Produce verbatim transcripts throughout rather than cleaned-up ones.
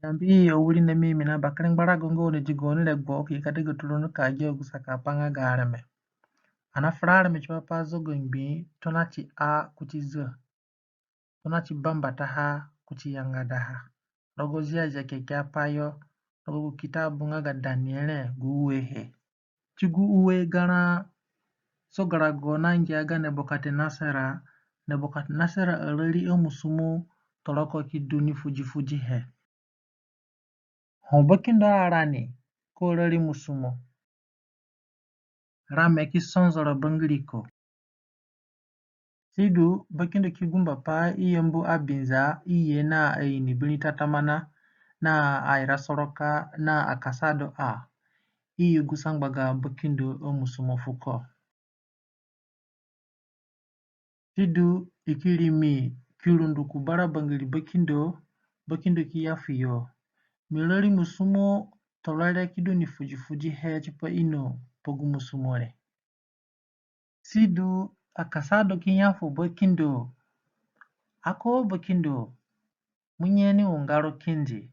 Yambi awirinami, mi na bakere ngbarago nga oni di gaoni regbo ki ka degaturoni ka gia gu sakapai nga ga areme. Ani nafura areme tipa pa Zogo ngbii, tona ti a kuti za, tona ti bambataha kuti yangadaha. Rogo Ziazia Kekeapai yo, rogo gu kitabu nga ga Daniere gu uehe. Ti gu ue garã zogarago nangia ga Nebukadnesara, Nebukadnesara arari amusumo toroko ki du ni fudifudihe. Ho bakindo arani ko rari musumo, rame ki sonzora bangiriko. Sidu, bakindo ki gumba pa i yambu abinza, i ye na aini biri tatamana, na aira soroka, na akasado a. I yugu sangba ga bakindo amusumo fuko. Sidu, i ki rimi ki rundu ku bara bangiri bakindo, bakindo ki ya fuyo: Mi rari musumo, toro re ki du ni fudifudihe tipa ino pa gu musumo re. Sidu, akasado ki ya fu bakindo: Ako bakindo, mo nye ni ungaro kindi,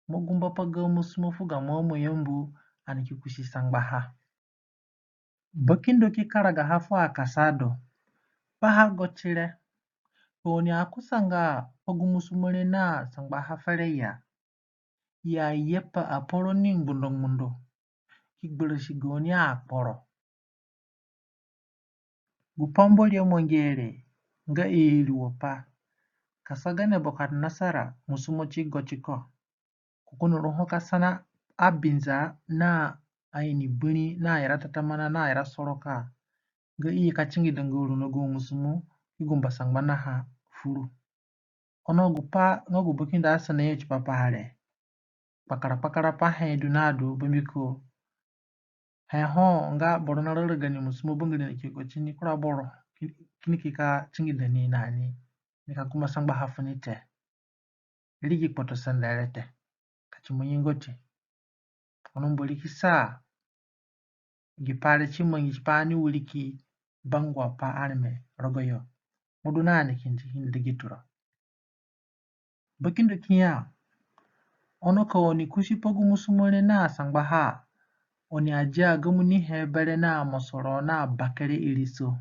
mo gumba pa ga musumo fu gamo amoyambu, ani ki kusi sangbaha. Bakindo ki karagaha fu akasado: Paha go ti re, ka oni akusanga pa gu musumo re na sangbaha fere ya, i ayepa aporoni ngbundongbundo, ki gbarasi gaoni akporo. Gu pa Mbori amangihe re nga iriwo pa: Ka sa ga Nebukadnesara musumo ti go ti ko, ko kini ru ho ka sana abinza na aini biri na aira tatamana na aira soroka, nga i ka tingidanga ru na gu musumo ki gumba sangbanaha furu. Ono gu pa nga gu bakindo asana yo tipa paha re, kpakara kpakara pa he du na du, bambiko he ho nga boro nararaga ni musumo bangiri na ki go tini, kura boro ki-, kini ki ka tingida ni na ni, ni ka gumba sangbaha fu ni te. Ri gi kpotosende re te, ka ti mo inongo ti. Ono Mbori ki sa gi pai re ti mangi tipa ani wiriki bangua pa areme rogoyo. Mo du na ni kindi kindi digi turo. Bakindo ki ya: Ono ka oni kusi pa gu musumo re na sangbaha, oni adia gamo ni he bere na mosoro na bakere iriso.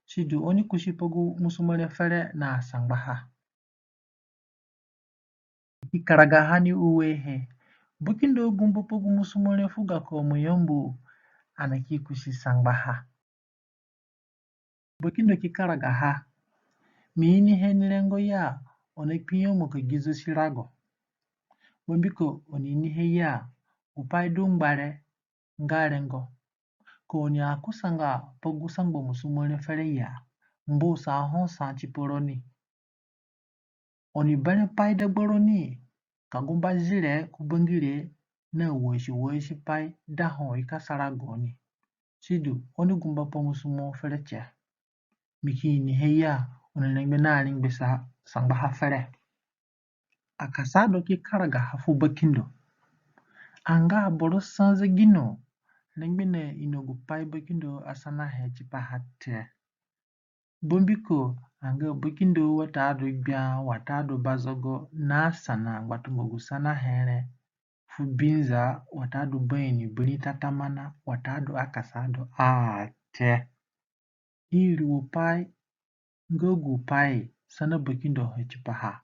Sidu oni kusi pa gu musumo re fere na sangbaha. Ki karagaha ni uehe: Bakindo gumba pa gu musumo re fu gako amoyambu, ani ki kusi sangbaha. Bakindo ki karagaha: Mi ini he ni rengo ya, oni kpinyemu ka gi zasi rago. Bambiko oni ini he ya, gu pai du ngbare nga rengo. Ka oni akusanga pa gu sangba musumo re fere ya, mbu sa ho sa tipa roni. Oni berẽ pai dagba roni, ka gumba zire ku bangire na wasiwasi pai da ho i ka sa rago ni. Sidu oni gumba pa musumo fere tie. Mi ki ini he ya, oni rengbe na ringbe sa sangbaha fere. Akasado ki karagaha fu bakindo: Anga boro sa zegino rengbe na ino gu pai bakindo asanahe tipaha te. Bambiko anga bakindo watadu gbia watadu bazogo nasana ngbatunga gu sanahe re fu binza watadu baini biri tatamana watadu akasado a te. Iriwo pai nga gu pai sana bakindo he tipaha.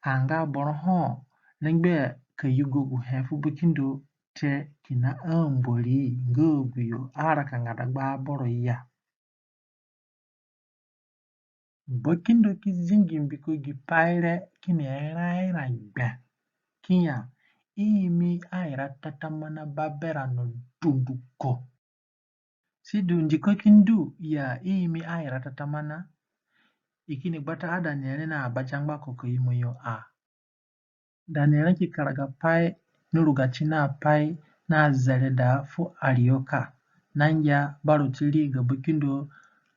Anga boro ho rengbe ka yugo gu he fu bakindo te kina Mbori nga aguyo arakanga dagba aboro ya. Bakindo ki zingi mbiko gi pai re kini raira gbe. Ki ya, i imi aira tatamana Babera no dunduko. Sidu ndiko ki ndu ya i imi aira tatamana, i kini gbata aDaniere na abadiangba ko ka imo yo a. Daniere ki karaga pai ni rugati na pai na zereda fu Arioka, nangia barutiri ga bakindo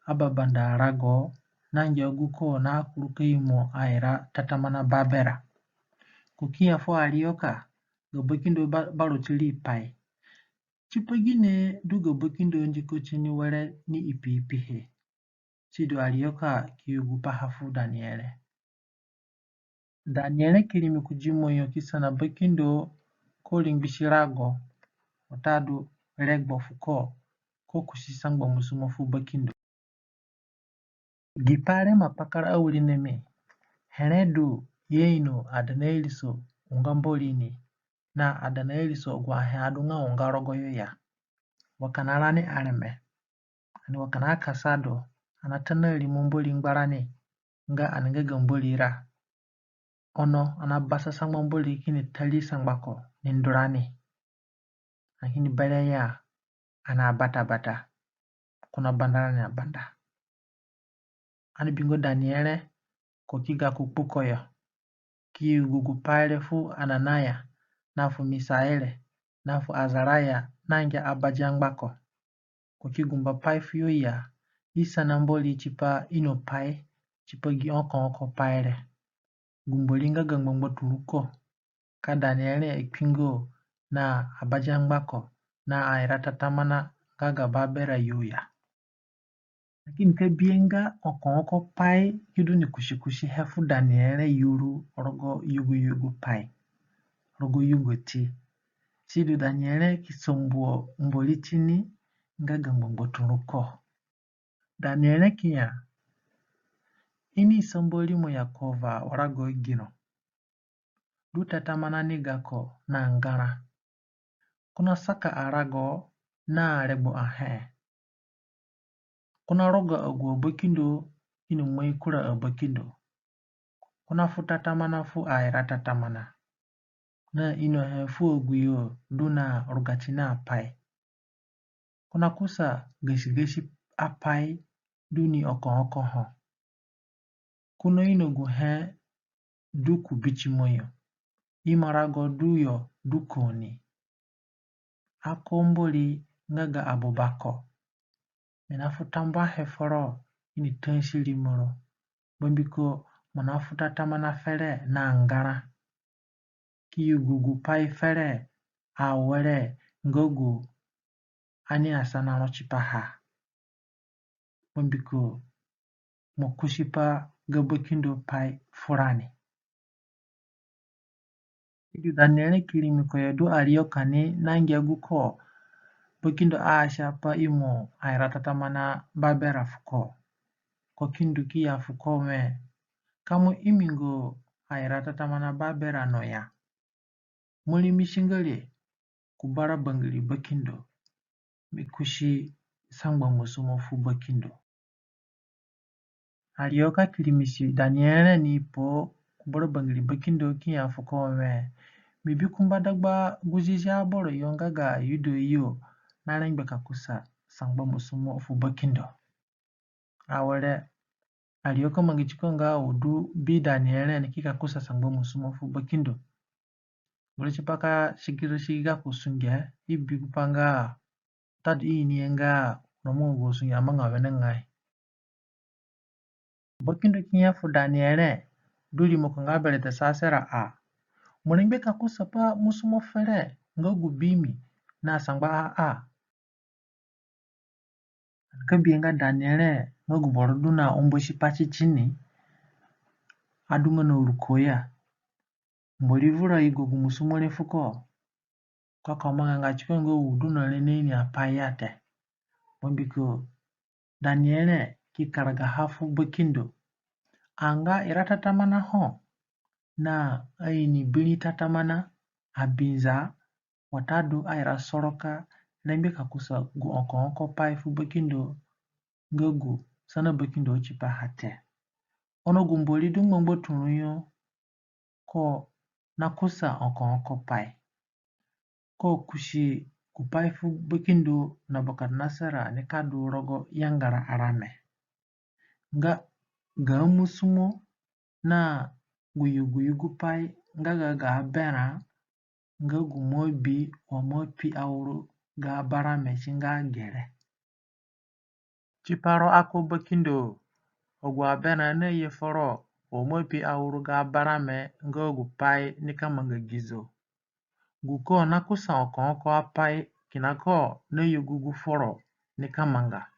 ababanda arago, nangia guko na kuru ka imo aira tatamana Babera. Ko ki ya fu Arioka, ga bakindo ba-, barutiri pai. Tipagine du ga bakindo ndiko tini were ni ipiipihe? Sidu Arioka ki yugu paha fu Daniere. Daniere ki rimi ku dimo yo ki sana bakindo ko ringbisi rago, watadu regbo fuko, ko kusi sangba musumo fu bakindo. Gi pai re ima kpakara awirinami, here du i aino ada nairiso unga Mbori ni, na ada nairiso agu ahe adunga unga rogoyo ya. Wa kina rani areme, ani wa kina akasado, ani ata na rimo Mbori ngbarani, nga ani nga ga Mbori ra. Ono ani abasa sangba Mbori kini tari sangbako ni ndurani. Ani kini bere ya ani abata bata. Ko na banda rani abanda. Ani bingo Daniere ko ki ga ku kpuko yo, ki yugu gu pai re fu Ananaya, na fu Misaere, na fu Azaraya, na ngia abadiangbako. Ko ki gumba pai fuyo ya, i sana Mbori tipa inopai, tipa gi okooko pai re. Gu Mbori nga ga ngbangbaturũ ko, ka Daniere akpingo na abadiangbako na aira tatamana nga ga babera yo ya. Lakini ka bihe nga okooko pai ki du ni kusikusihe fu Daniere yuru rogo yuguyugu pai, rogo yugo ti. Sidu Daniere ki sambuo Mbori tini nga ga ngbangbaturũ ko. Daniere ki ya, i ni sambuo rimo Yekova wa rago agiro. Du tatamana ni gako na ngara. Ko na saka arago na regbo ahe. Ko na roga agu abakindo kini mai kura abakindo. Ko na fu tatamana fu aira tatamana, na inohe fu agu yo du na rugati na pai. Ko na kusa gasigasi apai du ni okooko ho. Ko na ino guhe du ku bitimo yo, imarago du yo du ku ni. Ako Mbori nga ga abubako. Mi na fu tambuahe foro kini tansi rimo ro, bambiko mo na fu tatamana fere na ngara. Ki yugu gu pai fere awere nga gu ani asana ro tipaha. Bambiko mo kusi pa ga bakindo pai furani. Sidu Daniere ki rimi ko yo du Arioka ni na ngia guko bakindo asia pa imo aira tatamana babera fuko. Ko ki ndu ki ya fuko wẽ, ka mo imingo aira tatamana babera no ya, mo rimisi nga re ku bara bangiri bakindo, mi kusi sangba musumo fu bakindo. Arioka ki rimisi Daniere ni po ku bara bangiri bakindo ki ya fuko wẽ, mi bi kumba dagba gu zizi aboro yo nga ga Yuda yo na rengbe ka kusa sangba musumo fu bakindo. Awere, Arioka mangi tiko nga u du bi Daniere ni ki ka kusa sangba musumo fu bakindo. Gure tipa ka sigiri sigi gako sunge, i bi gupai nga, watadu i ini he nga, na mo gu sunge amanga wenengai. Bakindo ki ya fu Daniere, du rimoko nga Beltesasera a, mo rengbe ka kusa pa musumo fere nga gu bi mi na sangba a a. Ani ka bihe nga Daniere nga gu boro du na umbasi pati tini, adunga na ruko ya. Mbori vura yugo gu musumo re fuko, ka ko manga nga tiko nga u du na re na ini apai ya te. Bambiko Daniere ki karagaha fu bakindo. Anga ira tatamana ho na aini biri tatamana, abinza, watadu aira soroka rengbe ka kusa gu okooko pai fu bakindo nga gu sana bakindo tipaha te. Ono gu Mbori du ngbangbaturũ yo, ko na kusa okooko pai. Ko kusi gu pai fu bakindo Nebukadnesara nika du rogo yangara arame. Nga ga musumo na gu yuguyugu pai nga ga, ga berã, nga gu mo bi wa mo pi auru ga barame si nga gere. Tipa ro ako bakindo, agu aberã naye foro wa mo pi auru ga barame nga gu pai nika manga gizo. Guko na kusa okooko apai kina ko na yugu gu foro nika manga.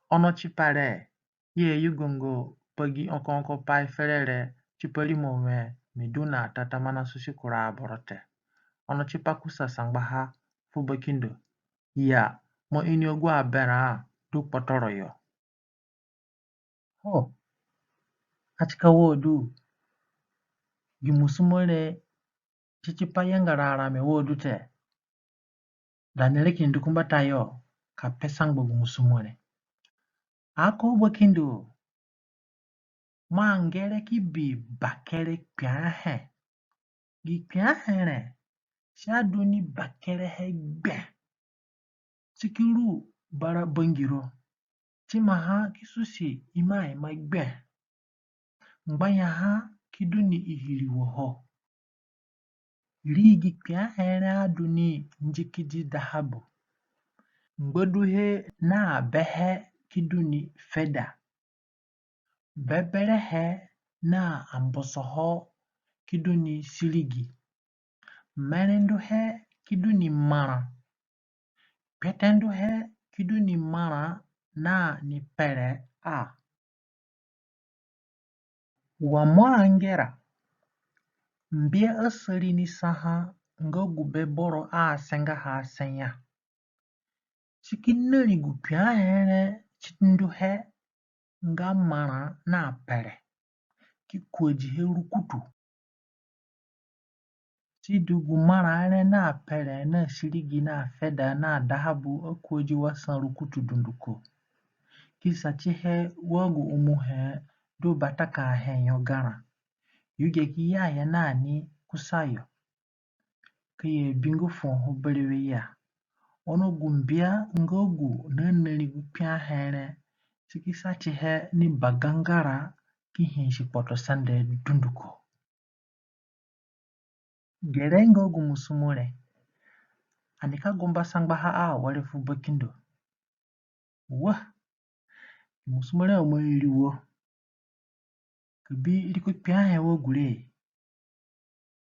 Ono tipa re, i ayugonga pa gi okooko pai fere re tipa rimo wẽ mi du na tatamana susi kura aboro te. Ono tipa kusa sangbaha fu bakindo ya mo ini agu aberã du kpotoro yo. Ho, atika wo du, gi musumo re ti tipa yangara arame wo du te. Daniel kini ndu ku mbatayo ka pe sangba gu musumo re. Ako bakindo, mo angere ki bi bakere kpiahe. Gi kpiahe re, si adu ni bakerehe gbe. Si ki ru bara bangiro. Ti maha ki susi ima ima gbe. Ngbanyaha ki du ni ihiriwo ho. Ri gi kpiahe re adu ni ndikidi dahabu. Ngbaduhe na behe ki du ni feda. Beberehe na ambosoho ki du ni sirigi. Merenduhe ki du ni marã. Kpetenduhe ki du ni marã na ni pere a. Wa mo angera, mbia asari ni saha nga gu be boro asengaha asenga. Si ki nari gu kpiahe re ti nduhe nga marã na pere, ki kuadihe rukutu. Sidu gu marã re na pere na sirigi na feda na dahabu akuadi wa sa rukutu dunduko. Ki sa tihe wa gu umuhe du batakahe yo garã. Yuge ki ya ya na ni kusayo. Ka i abinga fuo ho berewe ya. Ono gu mbia nga gu nanari gu kpiahe re, si ki sa tihe ni bagangara ki hisi kpotosende dunduko. Gere nga gu musumo re, ani ka gumba sangbaha awere fu bakindo. Wa, musumo re aima iriwo. Ka bi riko kpiahe wa gure,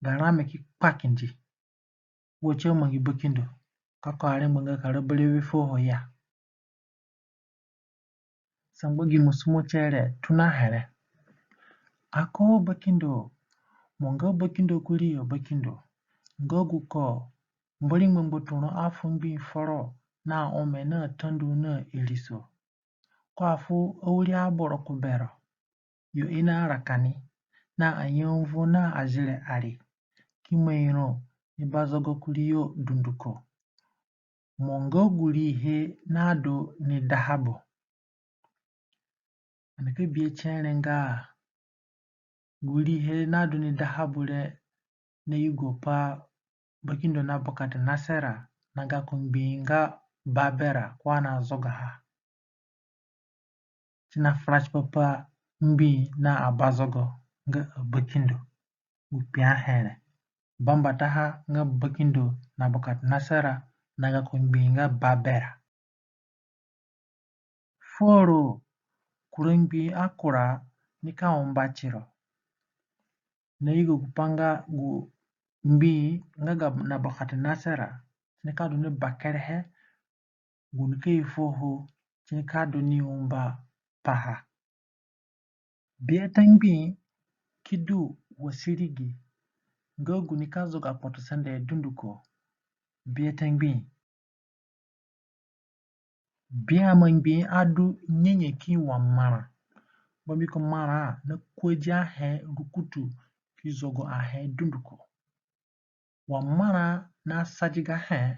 ga rame ki kpa kindi. Wo ti amangi bakindo ka ko arengbanga ka ra berewe fuo ho ya. Sangba gi musumo tie re tona here. Ako bakindo, mo nga bakindo kurii abakindo, nga guko Mbori ngbangbaturũ afu ngbii foro na ome na tandu na iriso. Ko afu awiri aboro ku bero, yo i naraka ni, na anyanvu na azire ari, ki mai ro ni bazogo kurii yo dunduko. Mo nga gu riihe nadu ni dahabu. Ani ka bihe tie re nga gu riihe nadu ni dahabu re nayugo pa bakindo Nebukadnesara na gako ngbii nga Babera ko anazogaha. Ti nafura tipa pa ngbii na abazogo nga abakindo gu kpiahe re. Bambataha nga bakindo Nebukadnesara na gako ngbii nga Babera. Foro kura ngbii akura nika umba tiro. Nayugo gu pa nga gu ngbii nga ga Nebukadnesara, ti nika du ni bakerehe, gu nika ye fuo ho, ti nika du ni umba paha. Biata ngbii ki du wa sirigi, nga gu nika zoga kpotosende dunduko. Biata ngbii. Biama ngbii adu nyanyaki wa marã. Bambiko marã nakuadi ahe rukutu ki zogo ahe dunduko. Wa marã nasadigahe,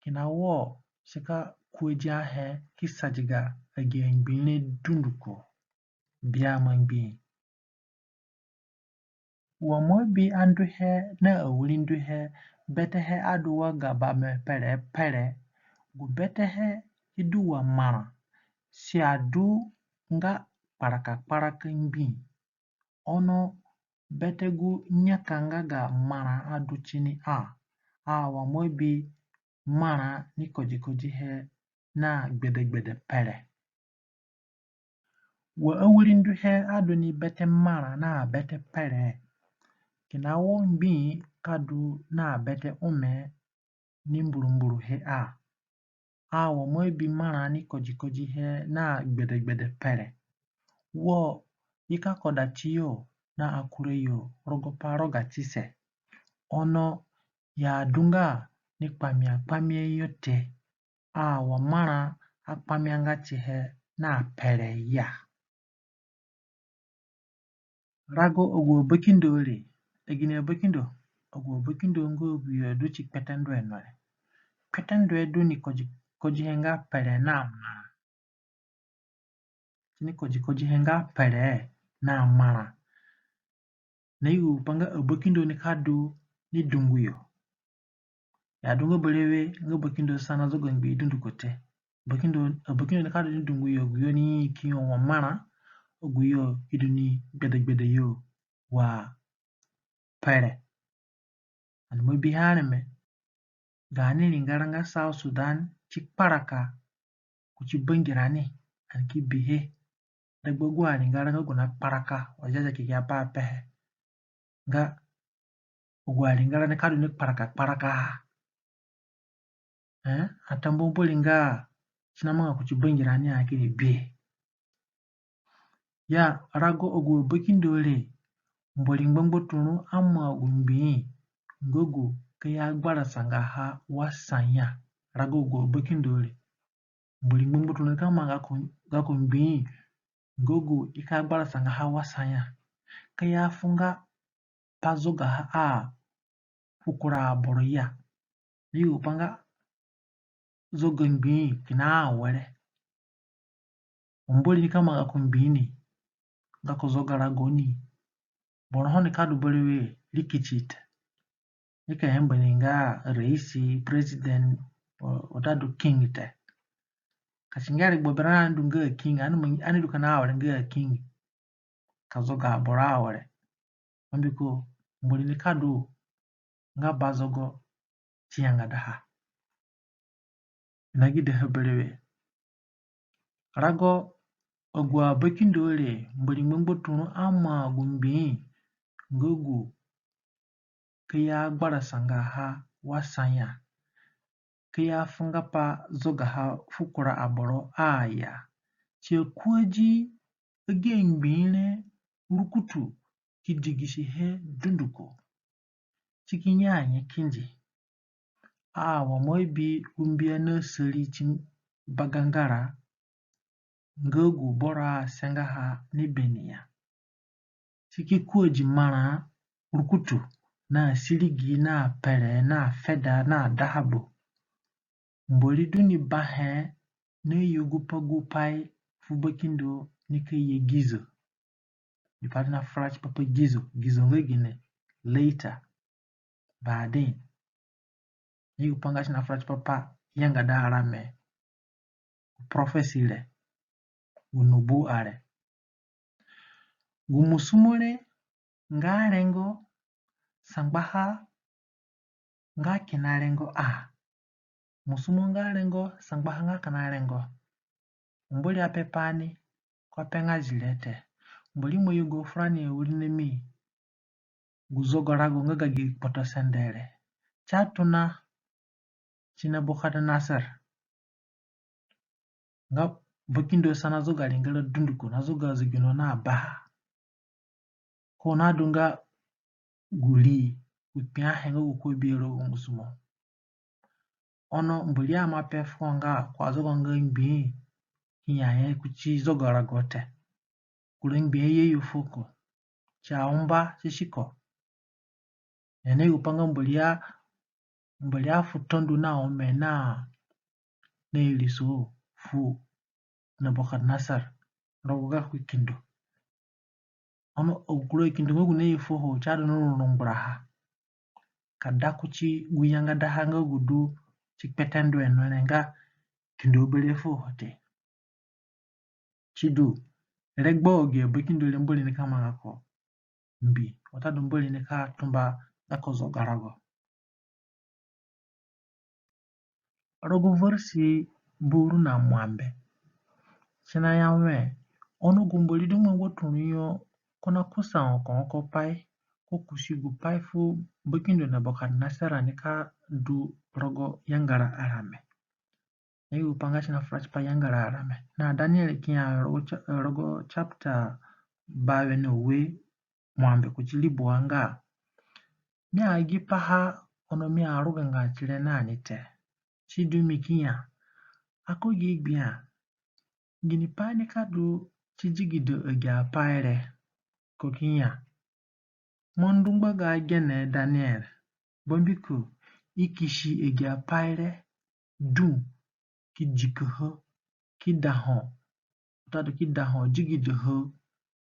kina wo si ka kuadi ahe ki sadiga agi angbii re dunduko. Biama ngbii. Wa mo abi anduhe na awirinduhe, betehe adu wa ga bame perepere, gu betehe ki du wa marã, si adu nga kparakakparaka ngbii. Ono bete gu nyakanga ga marã adu tini a, a wa mo abi marã ni kodikodihe na gbedegbede pere. Wa awirinduhe adu ni bete marã na bete pere, kina wo ngbii ka du na bete ome ni mburumburuhe a, a wa mo abi marã ni kodikodihe na gbedegbede pere. Wo i ka koda tiyo, na akurayo rogo pa rogatise. Ono i adunga ni kpamia kpamia yo te, a wa marã akpamianga tihe na pere ya. Rago agu abakindo re, agine abakindo, agu abakindo nga aguyo du ti kpetendue no re. Kpetendue du ni kodi, kodihe nga pere na marã. Ti ni kodi, kodihe nga pere na marã. Na yugu pa nga abakindo nika du ni dungu yo. I adunga berewe nga bakindo sa na zoga ngbii dunduko te. Bakindo, abakindo nika du ni dungu yo, aguyo ni ki yo wa marã, aguyo ki du ni gbedegbede yo wa pere. Ani ima bihe areme, gaani ringara nga South Sudan ti kparaka kuti bangirani, ani ki bihe. Dagba agu aringara nga gu na kparaka, wa Ziazia Kekeapai apehe. Nga agu aringara nika du ni kparaka kparaka ha. Eh, atambumbori nga si namanga kuti bangirani, ani ki ni bihe. Ya rago agu abakindo re, Mbori ngbangbaturũ aima gu ngbii nga gu ka i agbarasanga ha wa sa ya. Rago agu abakindo re, Mbori ngbangbaturũ nika manga gako, gako ngbii nga gu i ka agbarasanga ha wa sa ya. Ka i afunga pa zogaha a fu kura aboro ya. Ni yugu pa nga zoga ngbii kina awere. Mbori nika manga gako ngbii ni, gako zogarago ni. Boro ho nika du berewe rikiti te. Nika yamba ni nga raisi, president, wa, watadu king te. Ka si nga regbo berã ani du nga king, ani ma, ani du kina awere nga king. Ka zoga aboro awere. Mbiko Mbori nika du nga bazogo ti yangadaha. Na gidaha berewe. Rago agu abakindo re, Mbori ngbangbaturũ aima gu ngbii nga gu ka i agbarasanga ha wa sa ya. Ka i afunga pa zogaha fu kura aboro a ya. Ti akuadi agi angbii re rukutu ki digisihe dunduko. Ti ki nye anye kindi. A wa mo abi gu mbia na sari ti bagangara nga gu boro asengaha ni beni ya. Ti ki kuadi marã rukutu na sirigi na pere na feda na dahabu. Mbori du ni bahe na yugu pa gu pai fu bakindo nika ye gizo. Gipai du na fura tipa pa gizo, gizo nga gine? Later. Baadaye. Ni gu pa nga si na fura tipa pa yangada arame. Gu prophecy re. Gu nubu'a re. Gu musumo re nga rengo sangbaha nga kina rengo a. Musumo nga rengo sangbaha nga kina rengo. Mbori apepa ni ko apenga zire te. Mbori ima yugo furani awirinami gu zogarago nga ga gi kpotosende re. Ti atona ti Nebukadenesara. Nga bakindo sa na zoga ringara dunduko, na zoga zegino na baha. Ko na du nga gu ri, gu kpiahe nga gu ko bi rogo gu musumo. Ono Mbori aima pe fuko nga ko azoga nga ngbii ki ya he kuti zogarago te. Kura ngbii ye yo fuko. Ti aumba ti siko. Ni gu pa nga Mbori a, Mbori afu tandu na ome na, na iriso fu Nebukadenesara rogo gako kindo. Ono agu kura kindo nga gu naye fuo ho, ti adu na rurunguraha. Ka da kuti gu yangadaha nga gu du ti kpetendue no re nga kindo bere fuo ho te. Sidu, regbo agi abakindo re Mbori nika manga ko mbi, watadu Mbori nika tumba gako zogarago. Rogo versi buru na mwambe. Si naya we, ono gu Mbori du ngbangbaturũ yo ko na kusa oko oko pai, ko kusi gu pai fu bakindo Nebukadenesara nika du rogo yangara arame. Ni gu pa nga si na fura tipa yangara arame. Na Daniere ki ya rogo cha-, rogo chapter bawe na ue, mwambe kuti ribua nga mi agi paha ono mi aruganga tire na ni te. Sidu mi ki ya, ako gi gbia, ginipai nika du ti digido agi apai re? Ko ki ya, mo ndu ngba ga gene Daniere, bambiko i kisi agi apai re du ki dikoho, ki daho, watadu ki daho digidoho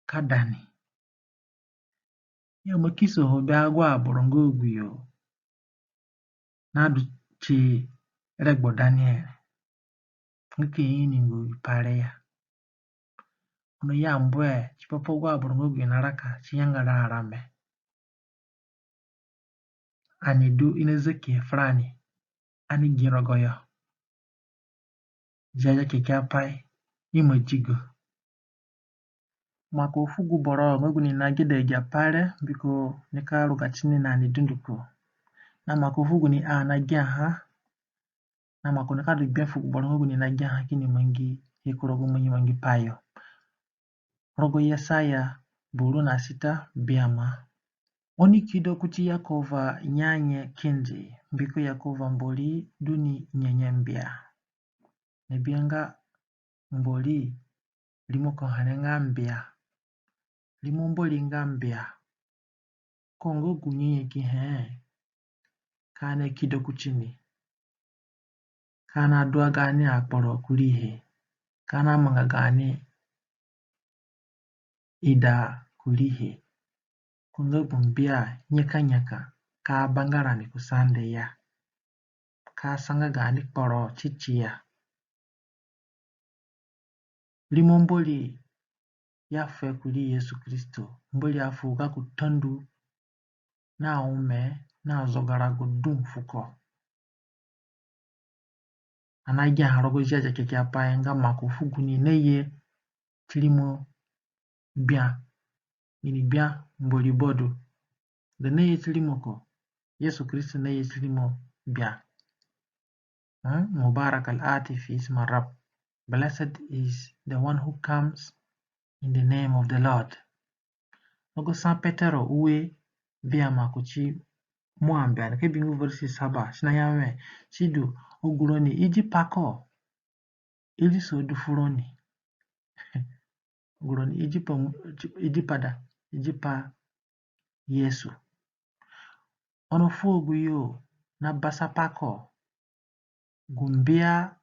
ka da ni. Ya mo kisoho be agu aboro nga agu yo nadu ti regbo Daniere nga ka i ini nga agi pai re ya. Ono ya mbu e, tipa pa agu aboro nga agu yo naraka ti yangara arame. Ani du i nazakihe furani, ani gi rogoyo. Ziazia Kekeapai ima digo. Mako fu gu boro nga gu ni nageda agi apai re, mbiko nika ruga tini na ni dunduko. Na mako fu gu ni anagiaha, na mako nika du gbe fu gu boro nga gu ni nagiaha kini mangi he ku rogo mangimangi pai yo. Rogo Yesaya buru na sita biama. Oni kido kuti Yekova Nyenye kindi, mbiko Yekova Mbori du ni nyenye mbia. Ni bi nga Mbori, rimoko here nga mbia. Rimo Mbori nga mbia. Ko nga gu nyenyekihe, ka ani kido kuti ni, ka ani adua gaani akporo kuriihe, ka ani amanga gaani ida kuriihe. Ko nga gu mbia nyakanyaka, ka abanga rani ku sande ya, ka asanga gaani kporo titi ya. Rimo Mbori ya fu kurii Yesu Kristo, Mbori afu gako tandu na ome na zogarago dũ fuko. Ani agiaha rogo Ziazia Kekeapai nga mako fu gu ni naye ti rimo gbia, gini gbia? Mbori Bodu. Ga naye ti rimoko, Yesu Kristo naye ti rimo gbia. Hmm? Mubarak al-ati fi ismi Rab. Blessed is the one who comes in the name of the Lord. Rogo Sa Petero ue biama kuti muambe, ani ka bingo versi saba, si naya we, sidu, agu roni idi pako, iriso du furoni. Agu roni idi pa, idi pa da, idi pa Yesu. Ono fu agu yo nabasa pako, gu mbia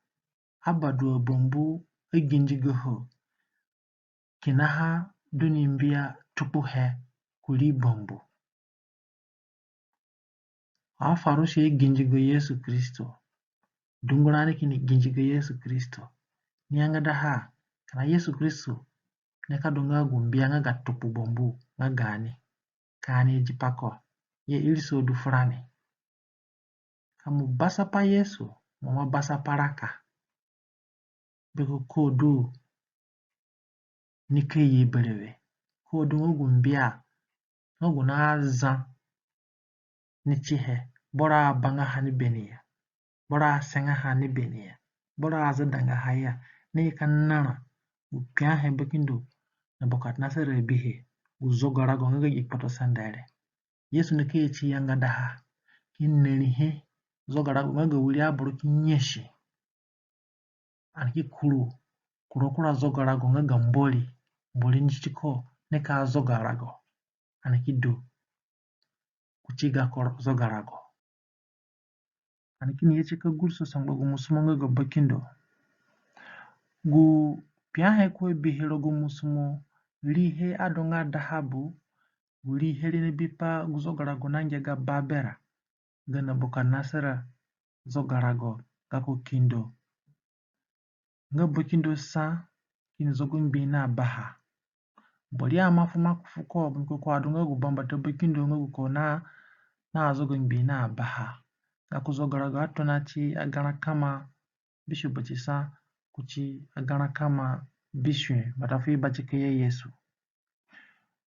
abadua bambu agindigoho, kinaha du ni mbia tukpuhe kurii bambu. Afarusi agindigo Yesu Kristo. Dungu rani kini gindigo Yesu Kristo. Ni yangadaha kina Yesu Kristo nika du nga gu mbia nga ga tukpu bambu nga gaani. Ka ani idi pako, ye iriso du furani. Ka mo basa pa Yesu, mo ima basa pa raka. Beko ko du ni ka ye berewe. Ko du nga gu mbia, nga gu naza ni tihe, boro abangaha ni beni ya, boro asengaha ni beni ya, boro azadanga ha ya, ni ka nara gu kpiahe bakindo Nebukadnesara bihe, gu zogarago nga ga gi kpotosende re. Yesu nika ye ti yangadaha, ki narihe zogarago nga ga wiri aboro ki nyasi. Ani ki kuru, kuru kura zogarago nga ga Mbori, Mbori nditiko nika zogarago. Ani ki du kuti gako zogarago. Ani kini ye ti ka guruso sangba gu musumo nga ga bakindo. Gu kpiahe ko abihe rogo musumo, riihe adunga dahabu, gu riihe ri nabipa gu zogarago nangia ga Babera, ga Nebukadnesara zogarago, gako kindo. Nga bakindo sa kini zogo ngbii na baha. Mbori aima fu maku fuko, mbiko ko adunga gu bambata bakindo nga guko na, nazogo ngbii na baha. Gako zogarago atona ti agarã kama bisue batisa kuti agarã kama bisue mbata fu i batika ya Yesu.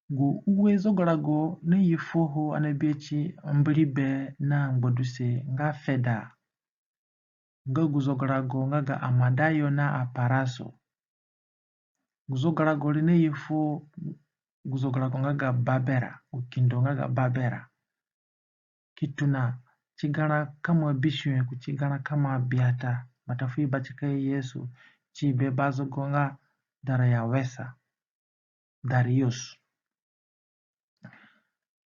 Gu ue zogarago naye fuoho ani abihe ti mbiribe na ngbaduse nga feda. Nga gu zogarago nga ga amada yo na aparaso. Gu zogarago re naye fuo gu zogarago nga ga Babera, gu kindo nga ga Babera, ki tona ti garã kama bisue kuti garã kama biata mbata fu i batikayo Yesu, ti be bazogo nga Darayawesa, Darius.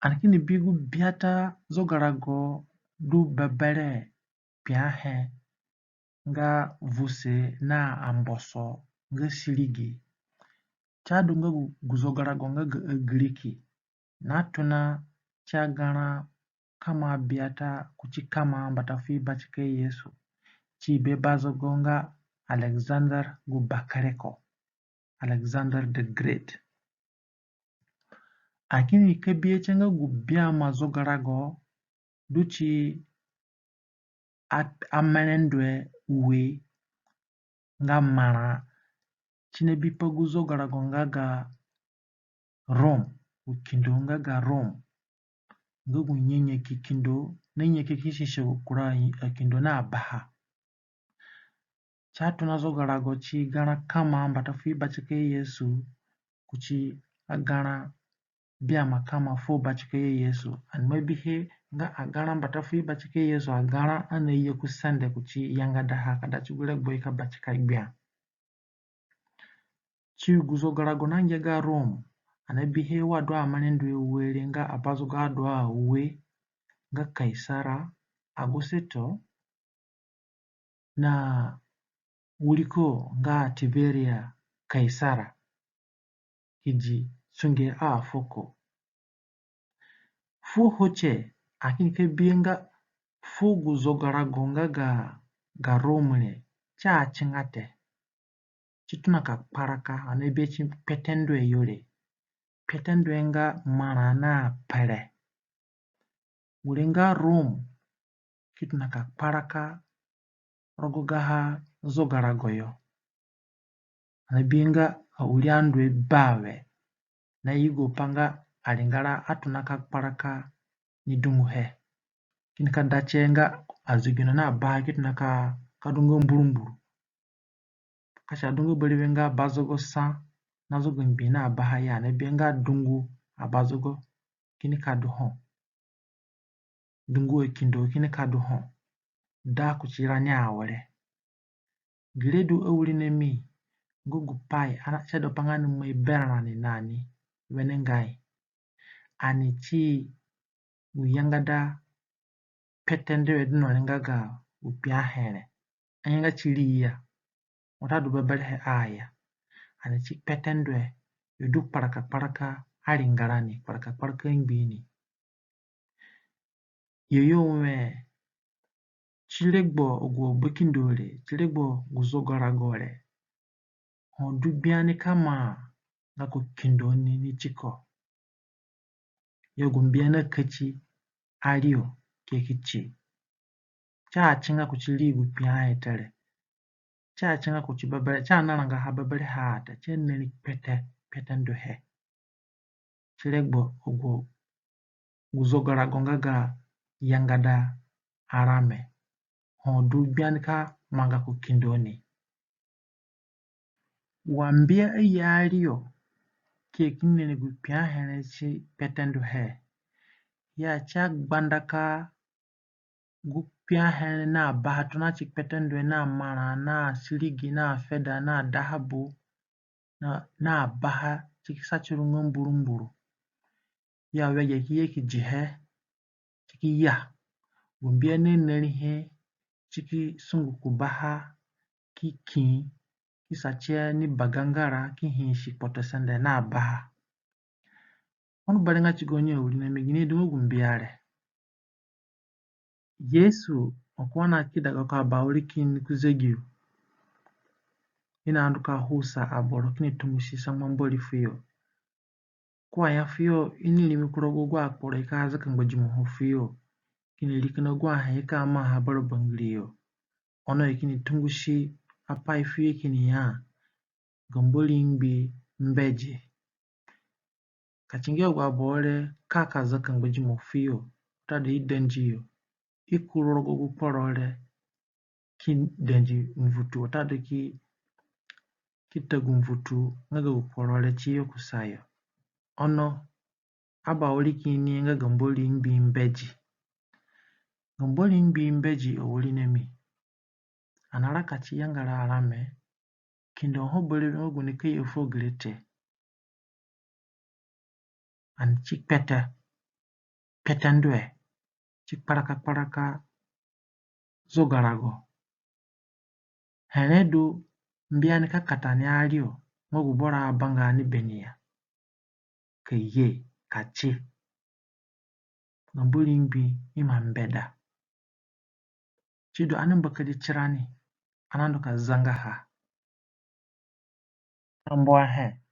Ani kini bi gu biata zogarago du bebere kpiahe nga vuse na amboso nga sirigi. Ti adunga gu, gu zogarago nga ga Agiriki. Na tona ti agarã kama biata kuti kama mbata fu i batikayo Yesu, ti be bazogo nga Alexander gu Bakareko, Alexander the Great. Lakini ka bihe tie nga gu biama zogarago du ti a, amerẽndue ue nga marã, ti na bipa gu zogarago nga ga Rome, gu kindo nga ga Rome, nga gu nyanyaki kindo, na nyanyaki ki sisi gu kura akindo na baha. Ti atona zogarago ti garã kama mbata fu i batikayo Yesu, kuti agarã biama kama fu batikayo Yesu. Ani ima bihe nga agarã mbata fu i batikayo Yesu, agarã ani aye ku sende kuti yangadaha ka da ti gu regbo i ka batika gbia. Ti gu zogarago nangia ga Rome, ani abihe wa du amerẽndue ue re nga abazogo adua ue nga Kaisara Aguseto, na wiriko nga Tiberia Kaisara, ki di sunge afuko. Fuo ho tie, lakini ka bihe nga fu gu zogarago nga ga, ga Rome re, ti atinga te. Ti tona ka kparaka, ani abihe ti kpetendue yo re. Kpetendue nga marã na pere. Wire nga Rome ki tona ka kparaka rogo gaha zogarago yo. Ani abihe nga awiri andue bawe na yugo pa nga aringara atona ka kparaka ni dunguhe. Kini ka da tie nga azegino na baha ki tona ka, ka du nga mburumburu. Ka si adu nga berewe nga bazogo sa na zogo ngbii na baha ya, ani abihe nga dungu abazogo kini ka du ho. Dungu akindo kini ka du ho. Da kuti rani awere. Gere du awirinami nga gupai ani asada pa nga ani mai berã rani na ni wenengai. Ani ti gu yangada kpetendue du no re nga ga gu kpiahe re. Anga nga ti ri ya, watadu beberehe a ya. Ani ti kpetendue yo du kparaka kparaka aringara ni, kparaka kparaka angbii ni. Yo yo we ti regbo agu abakindo re, ti regbo gu zogarago re. Ho du gbia ni ka maa nga ko kindo ni ni tiko. Yo gu mbia na kati ario ke ki ti. Ti atinga kuti ri gu kpiahe te re. Ti atinga kuti bebere, ti anaranga ha beberehe te, ti anari kpete, kpetenduhe. Ti regbo agu gu zogarago nga ga yangada arame. Ho du gbia ni ka maa nga ko kindo ni. Wa mbia aye ario ke kini nari gu kpiahe re ti kpetenduhe. Ya ti agbandaka gu kpiahe re na baha tona ti kpetendue na marã na sirigi na feda na dahabu na, na baha ti ki sa ti ru nga mburumburu. Ya wege ki ye ki dihe, ti ki ya. Gu mbia na narihe, ti ki sungu ku baha, ki kii, ki sa tie ni bagangara, ki hiisi kpotosende na baha. Ono bere nga ti gonyo awirinami, gini du nga gu mbia re? Yesu, o ko ana ki da gako abawiri kini ku zegiyo. I na ndu ka husa aboro kini tungusi sangba Mbori fuyo. Ko aya fuyo, i ni rimi ku rogo agu akporo i ka zaka ngbadimo ho fuyo, kini ri kina agu ahe i ka maa ha bara bangiriyo. Ono i kini tungusi apai fuyo kini ya, ga Mbori ngbi mbedi. Ka ti ngia agu aboro re ka ka zaka ngbadimo fuyo, watadu i dandiyo, i kuru rogo gu kporo re, ki dandi mvutu, watadu ki, ki ta gu mvutu nga ga gu kporo re ti yo kusayo. Ono, aba wiri ki ini nga ga Mbori ngbi mbedi. Ga Mbori ngbi mbedi awirina mi. Ani naraka ti yangara arame, kindo ho berewe nga gu nika ye fuo gere te. Ani ti kpete, kpete ndue, ti kparaka kparaka zogarago. Here du mbia nika kata ni ario, nga gu boro abanga ni beni ya. Ka ye, ka ti. Ga Mbori ngbi ima mbeda. Sidu ani mbakadi tirani, ani ndu ka zangaha. Tambuahe,